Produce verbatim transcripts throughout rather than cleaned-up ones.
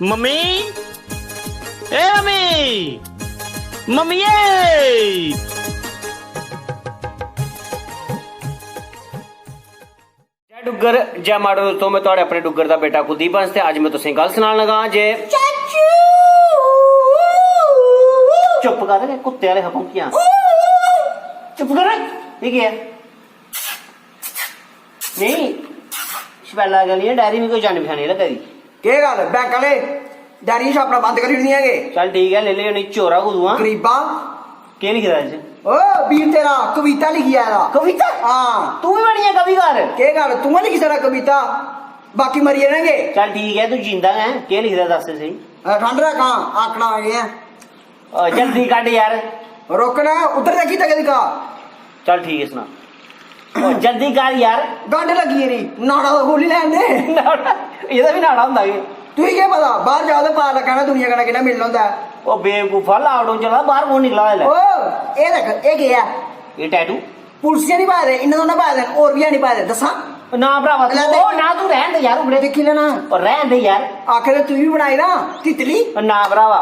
Mummy, ए mummy, मम्मिये। जय डुग्गर, जय माड़ो दोस्तो, मैं थुआढ़े अपने डुग्गर दा बेटा कुलदीप हंस ते अज्ज मैं तुसें गल्ल सनान लगा जे चाचू। चुप कर, कुत्ते आह्ले हा भौंकियां। चुप कर, एह् केह् ऐ? नेईं, छपैला गल्ल निं ऐ, डायरी मिगी कोई जानी पछानी लग्गा दी। केह् गल्ल, बैंक आह्ले डायरियां छापना बंद करी ओड़नियां के? चल ठीक ऐ, लेई लेई होनी, चोरा कुदुआं। गरीबा। केह् लिखे दा इस च? ओ, बीर तेरा कविता लिखी आए दा। कविता? हां। तूं बी बनी गेआ कविकार? केह् गल्ल, तूं गै लिखी सकदा कविता, बाकी मरी जाने गे। चल ठीक ऐ, तूं जींदा गै ऐं, केह् लिखे दा दस्स ते स्हेई। अ, ठंड दा कां, आखना एह् ऐ। ओ, जल्दी कड्ढ यार। रुक ना, उद्धर देखी तक दिखा। चल ठीक है, सना। ओ, जल्दी कर यार। गंढ लगी गेदी, नाड़ा तो खोली लैन दे। नाड़ा? एह्दा बी नाड़ा होंदा केह्? तुगी केह् पता, बाहर जाओ ते पता लग्गा ना दुनिया कन्नै कि'यां मिलना होंदा ऐ। ओ बेवकूफा, lockdown चला दा, बाहर कौन निकला दा इसलै? ओ, एह् देख, एह् केह् ऐ? एह् tattoo? पुलसियां निं पाए दे, इन्ने थोह्ड़ा पाए दे, होर बी हैनी पाए दे, दस्सां? ना भरावा, तू, लै दे। ओ ना, तू रैह्न दे यार, उबड़े। दिक्खी लैना। ओ रैह्न दे यार। आखे ते तुगी बी बनाई ना, तितली। ओ ना भरावा,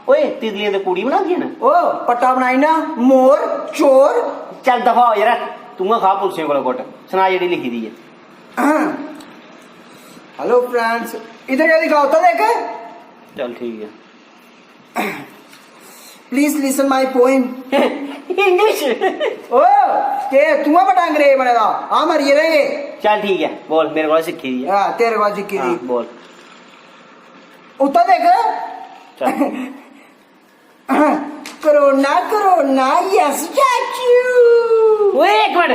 ओए, तितलियां ते कुड़ी बनांदियां न। ओ, पट्टा बनाई ना, मोर, चोर। चल दफा हो यरा, तूं गै खा पुलसें कोला कुट्ट। सना जेह्ड़ी लिखी दी ऐ। Hello friends, इधर ये दिखाओ तो देख। चल ठीक है। Please listen my poem. English। ओ, के तूं गै बड़ा अंग्रेज बने दा? आ मरी गेदे। चल ठीक ऐ, बोल, मेरे कोला सिक्खी दी ऐ। हां, तेरे कोला सिक्खी दी। हां, बोल। उत्ता देख। चल। कोरोना, कोरोना, yes चाचू। ओए, इक मिंट।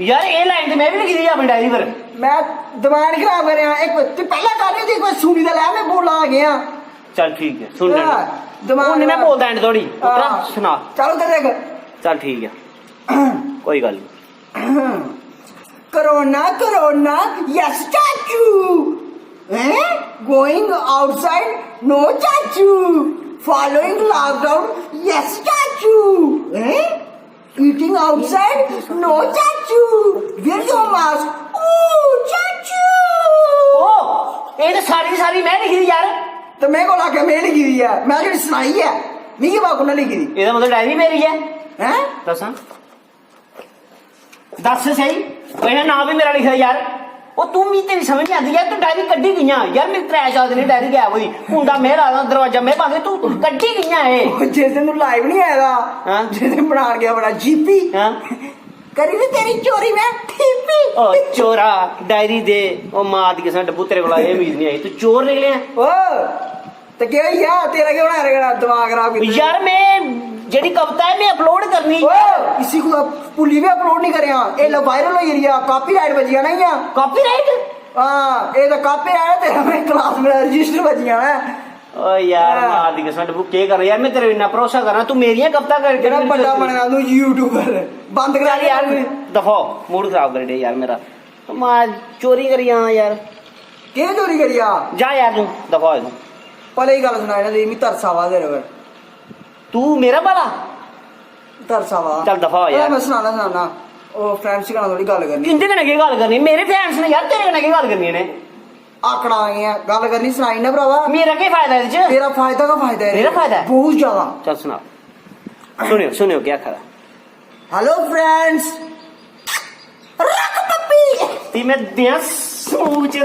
यार, एह् लाइन ते में बी लिखी दी ऐ अपनी डायरी पर। मैं दिमाग निं खराब करेआं। इक, तूं पैह्लें कर रही थी, कोई सुनी ते लै, में बोला दा केह् आं। चल, ठीक ऐ, सुन लैने। हां, दिमाग हून निं में खराब। बोलदा end धोड़ी। हां। उतरा, सना। चल, उधर देख। चल, ठीक ऐ। कोई गल्ल निं। कोरोना, कोरोना, yes चाचू। हैं? Going outside, no चाचू। Following lockdown, yes चाचू। हैं? Eating outside, no चाचू। Wear your mask, ओ चाचू। ओ, एह् ते सारी दी सारी में लिखी दी यार। ते में कोल आखेआ में लिखी दी ऐ, में जेह्ड़ी सनाई ऐ, मिगी पता कु'न्नै लिखी दी। एह्दा मतलब डायरी मेरी ऐ। हैं? दस्सां। दस्स स्हेई, इ'नें नांऽ बी मेरा लिखे दा यार। ओह् तूं, मी तेरी समझ निं आंदी यार, तूं डायरी कड्ढी कि'यां? यार, मेरी त्रै चार दिन दी डायरी गैब होई, कुंडा में लाए दा, दरोआजा में बंद, तूं कड्ढी कि'यां एह्? ओह्, जिस दिन तूं live निं आए दा, हां? जिस दिन बनान गेआ बड़ा जीपी, हां? करी दी तेरी चोरी में ठीपी। ओ चोरा, डायरी दे। ओ मां दी कसम, डब्बू, तेरे कोला एह् उम्मीद निं आई, तूं चोर निकलेआ। ओ, ते केह् होई गेआ? तेरा केह् होना एह्दे कन्नै? दमाग खराब कीता। यार, में जेह्ड़ी कविता ऐ, में upload करनी। ओ, इसी कुतै भुल्ली बी upload निं करेआं। एह् लै viral होई गेदी ऐ, copyright बज्जी जाना ई ऐ। Copyright? हां, एह् तां copyright ऐ, तेरा में class मेरा register बज्जी जाना ऐ। ओ यार, हां। मां दी कसम, डब्बू, केह् करां यार, में तेरे इन्ना भरोसा करां, तूं मेरियां कविता कर, जेह्ड़ा बड्डा बने दा तूं YouTuber, बंद करा चल यार, दफा हो, mood खराब करी ओड़ेआ यार मेरा। मां चोरी करी आना यार। केह् चोरी करी आ? जा यार तूं, दफा हो तूं। भले ही गल्ल सनाई ना, मी तरस आवा दा तेरे पर। तू मेरा भला? तरस आवा दा। चल दफा हो यार। मैं सनाना, सनाना। ओह् friends कन्नै थोड़ी गल्ल करनी। इंदे कन्नै केह् गल्ल करनी? मेरे fans न यार, तेरे कन्नै केह् गल्ल करनी इ'नें? आखना एह् ऐ, गल्ल करनी, सनाई ना भरावा। मेरा केह् फायदा एह्दे च? तेरा फायदा गै फायदा ऐ। मेरा फायदा ऐ? बहुत ज्यादा। चल सना। सुनेओ, सुनेओ केह् आखा दा। Hello friends। रख पप्पी। ती मैं दियां सूच।